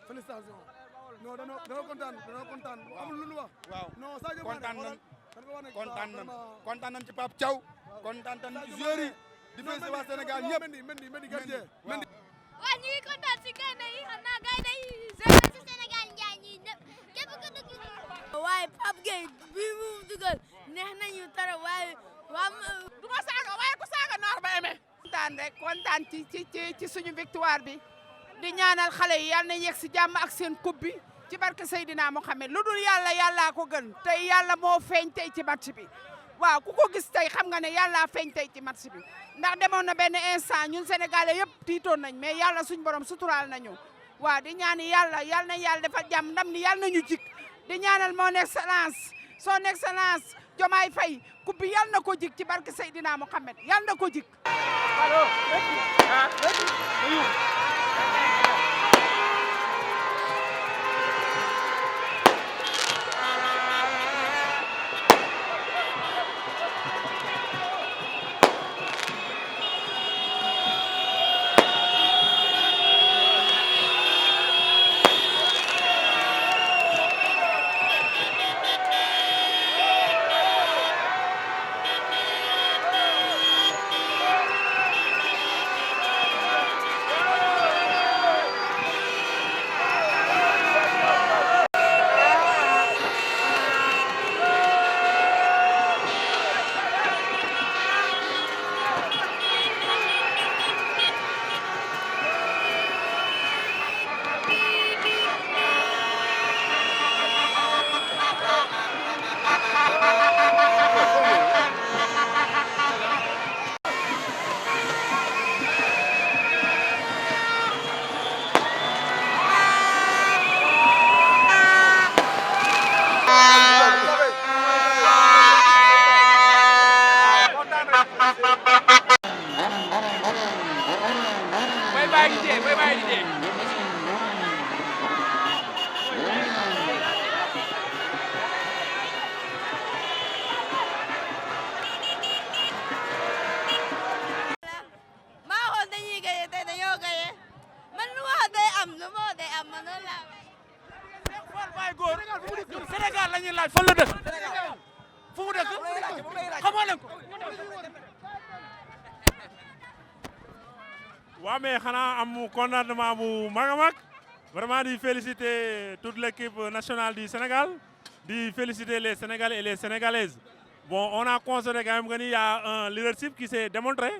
félicitation non dañoo kontaan amul lu ñu wax. waaw non Sadio Mané kontaan nañ ci Pape Thiaw kontaan nañ ci joueurs yi di féliciter waa Sénégal ñëpp Mendy gardien Mendy. waaw ñu ngi kontaan si gaynde yi xam naa gaynde yi joué si Sénégal njaay ñi ñëpp képp ku dugg. waaye Pape Gueye bii mu dugal neex nañu trop waaye du ma saaga waaye ku saaga noor ba aimé. kontaan ci suñu victoire bi di ñaanal xale yi yal na yegg si jàmm ak seen coupe bi ci barke Seydina Mohamed lu dul yàlla yàllaa ko gën tey yàlla moo feeñ tey ci match bi waaw ku ko gis tey xam nga ne yàllaa feeñ tey ci match bi ndax demoon na benn instant ñun sénégalais yëpp tiitoon nañ mais yàlla suñ borom suturaal nañu waaw di ñaan yàlla yal na yàlla defal jàmm ndam ni yàlla nañu jik di ñaanal son excellence Diomaye Faye coupe bi yal na ko jik ci barke Seydina Mohamed yal na ko jik Sénégal la ñuy laaj fan la dëkk fu mu dëkk xamoo leen ko. waaw mais xanaa am contentement bu mag a mag vraiment di féliciter toute l'équipe nationale du Sénégal di féliciter les Sénégalais et les Sénégalaises. Bon, on a constaté quand même qu'il y a un leadership qui s'est démontré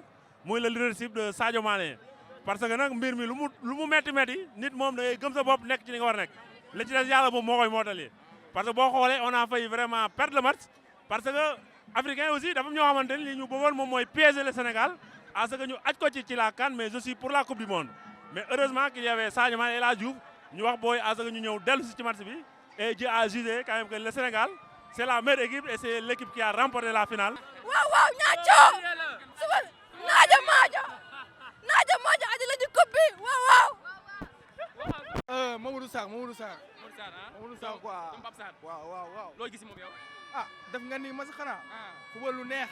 muy le leadership de Sadio Mané parce que nag mbir mi lu mu metti nit moom da ngay gëm sa bopp nekk ci li nga war a nekk li ci des yàlla moom moo koy mootali parce que boo xoolee on a failli vraiment perdre le match parce que africain aussi dafa ñoo xamante ni li ñu bëggoon moom mooy piéger le Sénégal à ce que ñu aj ko ci la CAN mais aussi pour la coupe du monde mais heureusement qu'il y avait Sadio Mané et la Diouf ñu wax booy à ce que ñu ñëw dellu si ci match bi et Dieu a jugé quand même que le Sénégal c'est la meilleure équipe et c'est l'équipe qui a remporté la finale. waaw ñaaco suba naajo maajo adi la di coupe bi waaw. Mamadou Sarr quoi. waaw. loo gis moom yow. ah def nga ni mas xanaa. football lu neex.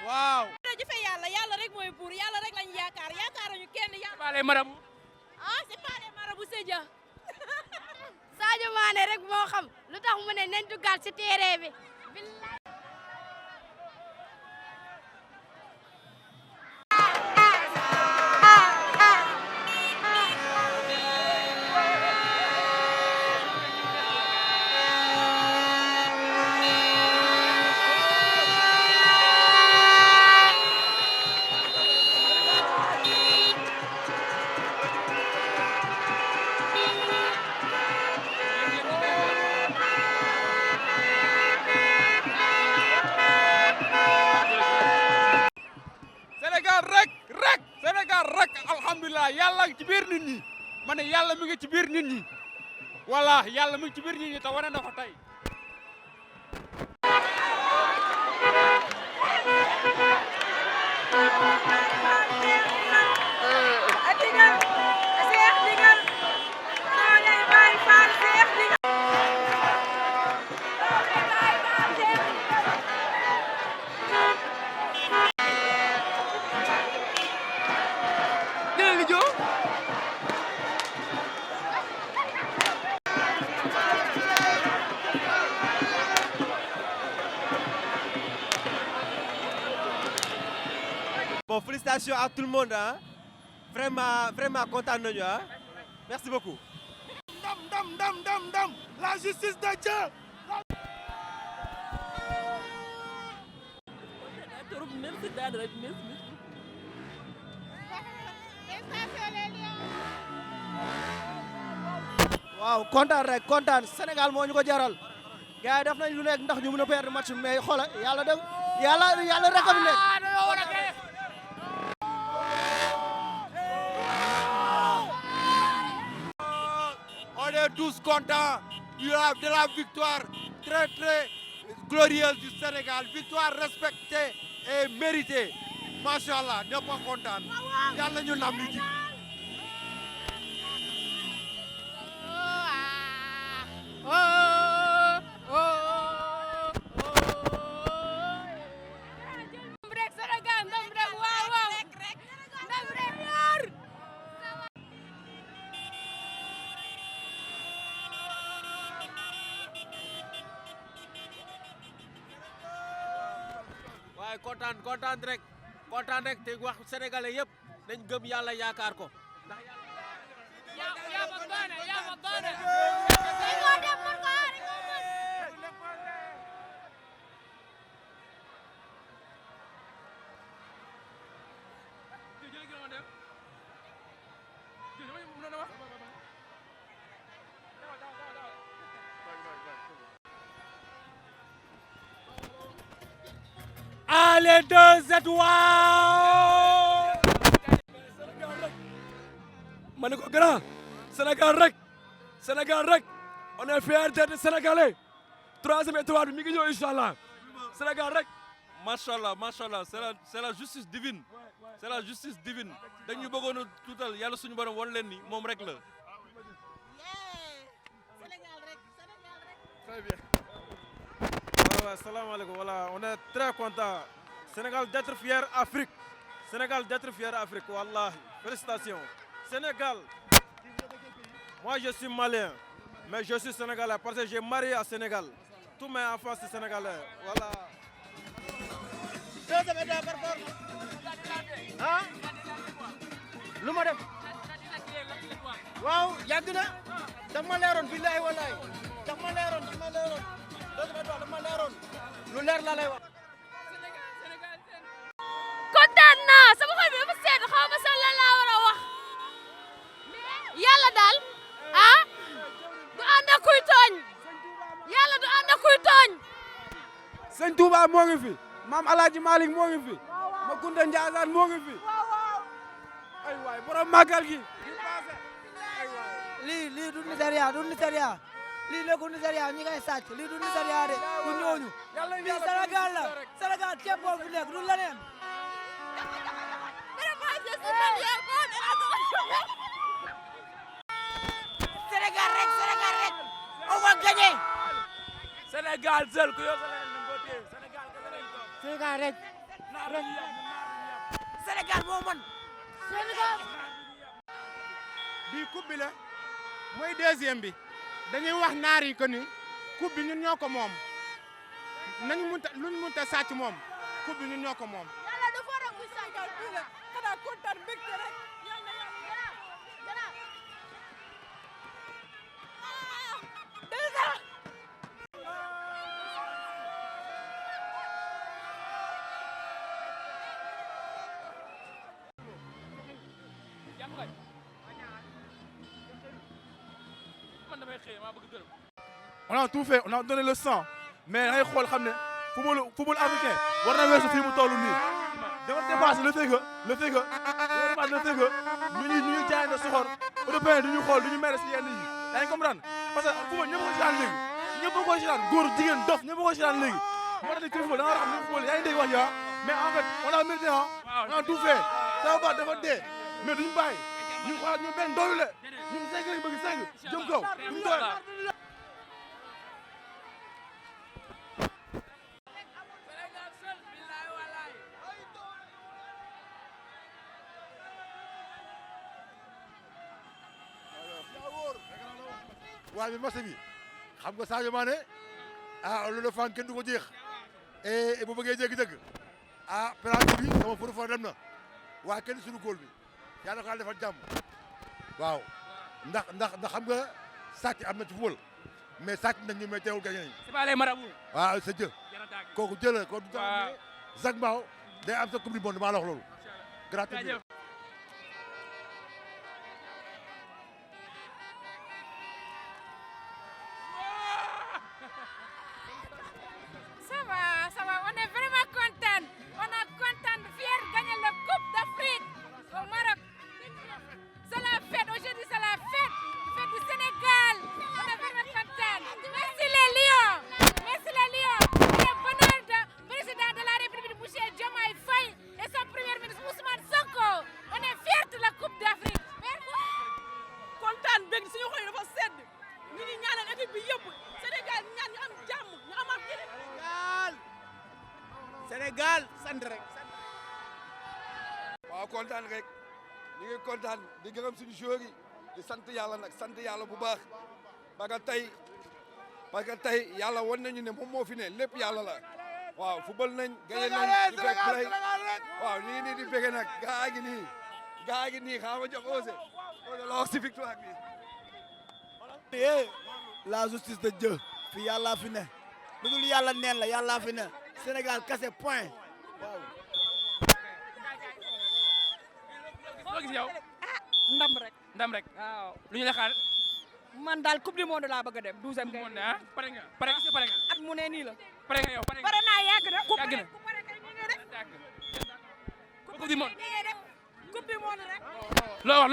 waaw. jërëjëf yàlla rek mooy buur yàlla rek lañu yaakaaruñu kenn yàlla. pas les marabouts. c'est pas les marabouts c'est Dieu. Sadio Mané rek moo xam lu tax mu ne nañ duggaat ci terrain bi. Sénégal rek alhamdulilah yàlla ci biir nit ñi ma ne yàlla mi ngi ci biir nit ñi voilà yàlla mi ngi ci biir nit ñi te wane na ko tey. félicitations à tout le monde hein. Vraiment content nañu hein. Merci beaucoup. Ndam la justice de Dieu. waaw kontaan rek kontaan Sénégal moo ñu ko jaral gars yi def nañ lu nekk ndax ñu mën a perdre match mais xoolal yàlla rek a fi nekk. On est tous contents de la victoire très glorieuse du Sénégal, victoire respectée et méritée. Machallah, ñëpp a kontaan. Yàlla ñu nam li ji. waaye kontaan rek te wax sénégalais yëpp dañ gëm yàlla yaakaar ko ndax Allez, 2 étoiles. ma ne ko grand Sénégal rek on est fiers d'être sénégalais 3e étoile bi mi ngi ñëw inchallah Sénégal rek. Machallah c'est la justice divine dañu bëggoon a tuutal yàlla suñu borom won leen ni moom rek la. Très bien. Voilà, salam alaikum. Voilà, on est très content. Sénégal d'être fier Afrique. Sénégal d'être fier Afrique. Wallahi. Félicitations. Sénégal. Moi, je suis malien, mais je suis sénégalais parce que j'ai marié à Sénégal. Tous mes enfants sont sénégalais. Voilà. ah lu ma def waaw yàgg na daf ma leeroon billahi wallahi daf ma leeroon lu leer la lay wax. kontaan naa sama xol bi dafa sedd xaw ma sax lan laa war a wax yàlla daal du ànd ak kuy tooñ yàlla du ànd ak kuy tooñ. Sëñ Touba moo ngi fi. Maam Alaaji Malick moo ngi fi. Ma Kunta Ndiassane moo ngi fi. ay waay borom màggal gi. lii du Nigéria lii nekkul Nigéria ñi ngay sàcc lii du Nigéria de du ñooñu lii Sénégal la Sénégal ceeb boobu nekk du leneen. Sénégal rek on va gagner. Sénégal seul ku yow Sénégal rek. Sénégal moo mën. bii coupe bi la mooy 2e bi dañuy wax naar yi que ni coupe bi ñun ñoo ko moom luñ mënta sàcc moom coupe bi ñun ñoo ko moom. yàlla dafa war a kuy Sénégal bii la xanaa kontaan mbégte rek yàlla On a tout fait, on a donné le sang mais da ngay xool xam ne football africain war na weesu fii mu toll nii dafa dépassé le fait que ñu ñuy jaay na soxor européen du ñu xool du ñu mere si yenn yi yaa ngi comprendre parce que football ñëpp ko si daan léegi ñëpp ko si daan góor jigéen dof ñëpp ko si daan léegi moo tax football da nga war a xam ne football yaa ngi dégg wax ya mais en fait on a mérité on a tout fait ça va dafa dee mais duñu bàyyi ñu xool ñu benn doylu le ñun 5 lañ bëgg 5 jëm kaw duñu doylu. waaye bi match bi xam nga Sadio Mané loolu la fan kenn du ko jeex et bu bëggee jéggi dëgg penalty bi sama pour fa dem na waaye kenn suñu góol bi yàlla ko yàlla defal jàmm waaw ndax xam nga sàcc am na ci football mais sàcc nañ ñu mais teewul gagné nañ. c'est pas les marabouts. waaw c'est Dieu kooku jëlee ko du tax Zac Mbao day am sa coupe du monde maa la wax loolu. gratuit. Ça va, on est vraiment content. On est content, fiers de gagner la Coupe d'Afrique au Maroc. C'est la fête, aujourd'hui c'est la fête du Sénégal. On est vraiment content. Merci les Lions. Merci les Lions. Le bonheur du président de la République, M. Diomaye Faye, et son premier ministre Ousmane Sonko. On est fiers de la Coupe d'Afrique. Content, bëgg suñu xol dafa sedd. Ñu ngi ñaanal équipe bi yëpp. Sénégal ñaan ñu am jàmm, ñu amaat Sénégal sant rek. waaw kontaan rek ñu ngi kontaan di gërëm suñu joueurs yi di sant yàlla nag sant yàlla bu baax parce que tey yàlla wan nañu ne moom moo fi ne lépp yàlla la waaw football nañ gagné nañ di fekk play waaw ñu ngi nii di bëgg nag gaa ngi nii xaaral ma jox Osé la wax si victoire bi. la justice de Dieu fi yàlla fi ne lu dul yàlla neen la yàlla fi ne Sénégal kase point waaw. loo gis yow. ndam rek. waaw lu ñu la xaar. man daal coupe du monde laa bëgg a dem 12e kay. ah pare nga at mu ne nii la. pare nga yow pare naa yàgg na. yàgg na coupe du monde. coupe du monde rek. loo wax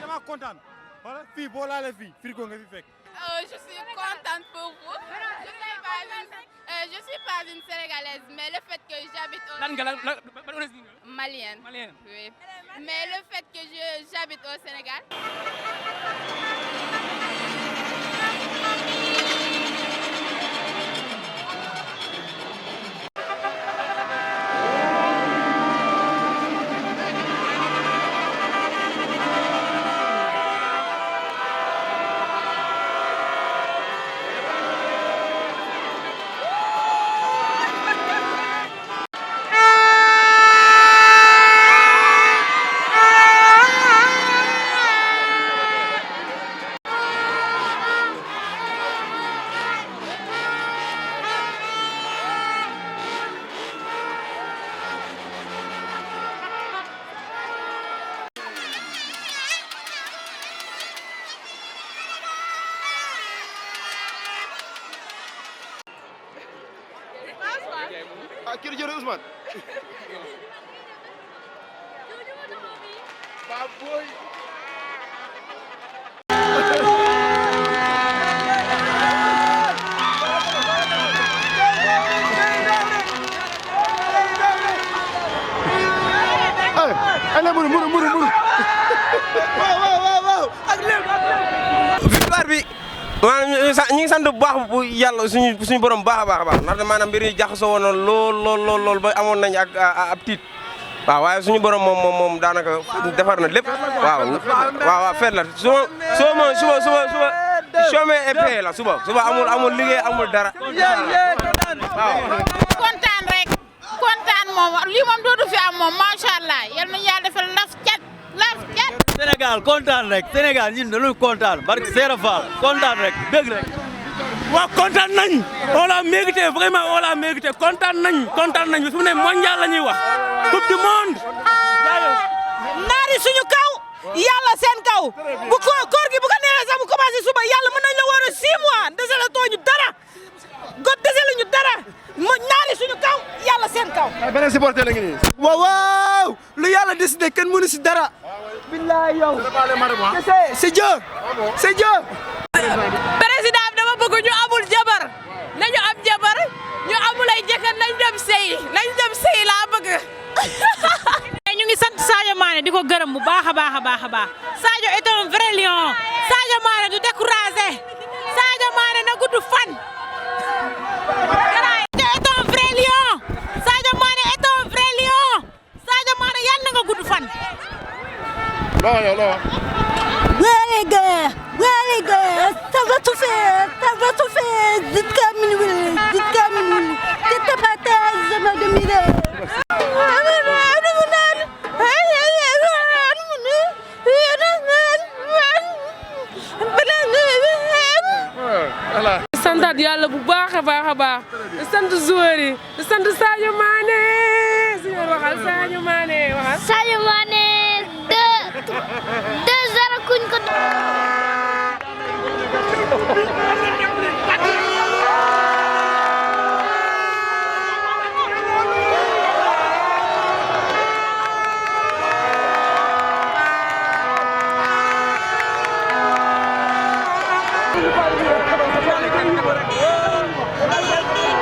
dama kontaan wala fii boo laalee fii frigo nga fi fekk. Je suis contente pour vous. Je suis pas une Sénégalaise, mais le fait que j'habite au Malienne. Oui. Mais le fait que j'habite au Sénégal. kii di jëriñ Ousmane. Ba boy. Allez, muru. Waaw. Ak lépp. Victoire bi. maanaam ñu ngi sant bu baax bu yàlla suñu borom baax a baax ndaxte maanaam mbir yi jaxasoo woon na lool ba amoon nañ ak ab tiit waaw waaye suñu borom moom daanaka defar na lépp waaw feet la suba chômé et payé la suba amul liggéey amul dara waaw. kontaan moom lii moom dootu fi am moom macha allah yal nañu yàlla defal laf cat. Sénégal kontaan rek Sénégal ñun dañuy kontaan barke Serap Fall kontaan rek dëgg rek. waaw kontaan nañ on l'a mérité vraiment on l'a mérité kontaan nañ su ne mondial la ñuy wax coupe du monde. naari suñu kaw yàlla seen kaw bu koor gi bu ko neexee sax mu commencé suba yàlla mën nañ la war a 6 mois dese la tooñu dara god dese la ñu dara naari suñu kaw yàlla seen kaw. beneen supporter la ngi nii. waaw lu yàlla décidé kenn mënu si dara. billahi yow. c'est Dieu. c'est Dieu. président bi dama bëgg ñu amul jabar nañu am jabar ñu amul ay jëkkër nañ dem sëy laa bëgg. ñu ngi sant Sadio Mané di ko gërëm bu baax a baax Sadio est un vrai lion Sadio Mané du découragé Sadio Mané na gudd fan. Sadio est un vrai lion Sadio Mané est un vrai lion Sadio Mané yàlla na nga gudd fan. les gars, ça va tout faire. Dites-moi, je me demande. allah. santaat yàlla bu baax a baax a baax di sant joueur yi di sant Sadio Mané suñu waxal Sadio Mané waxal. Sadio Mané 2-0 kuñ ko. Thank you.